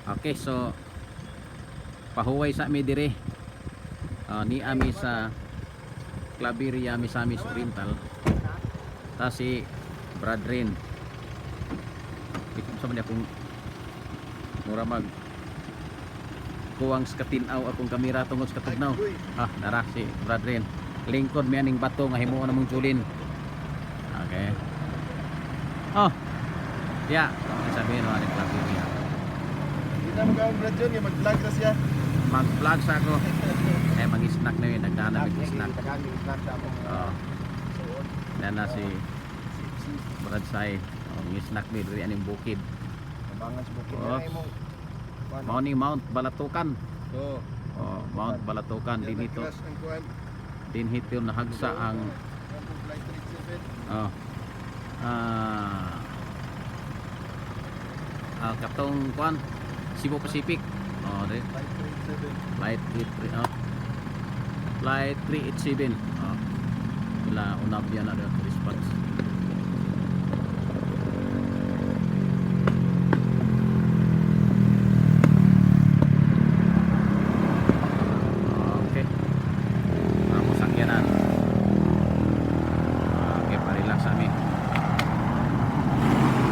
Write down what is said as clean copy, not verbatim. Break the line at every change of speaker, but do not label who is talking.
Okay, so pahuway sa mi dire. Ah, ni ami sa Claveria, Misamis Oriental. Ta si Brad Rin. Di ko sa man akong mura mag kuwang sa katinaw akong kamera tungod sa katugnaw. Ah, nara si Brad Rin. Lingkod mi aning bato nga himuon namong julin. Okay. Oh. Ya, sabihin mo aning Claveria.
Hindi na mag-aon Brad John, mag-vlog na siya.
Mag-vlog sa ako. Eh, mag-snack na yun. Nagdaan na mag-snack. Oh. Na na si Brad Sai. Oh, mag-snack ni diri aning bukid.
Abangan sa bukid.
Oops.
Ay, imong
Mao ni Mount Balatukan.
Oh,
Oh, Mount Balatukan
yan
din ito.
nag-crash ang kuwan.
Din hito nahagsa ang
Ang flight 37.
oh. Ah. Ah, katong kuan Cebu Pacific. Oh, di.
Flight 37.
Flight 83, oh. Flight 387. Oh. Ila unab yan na dito response.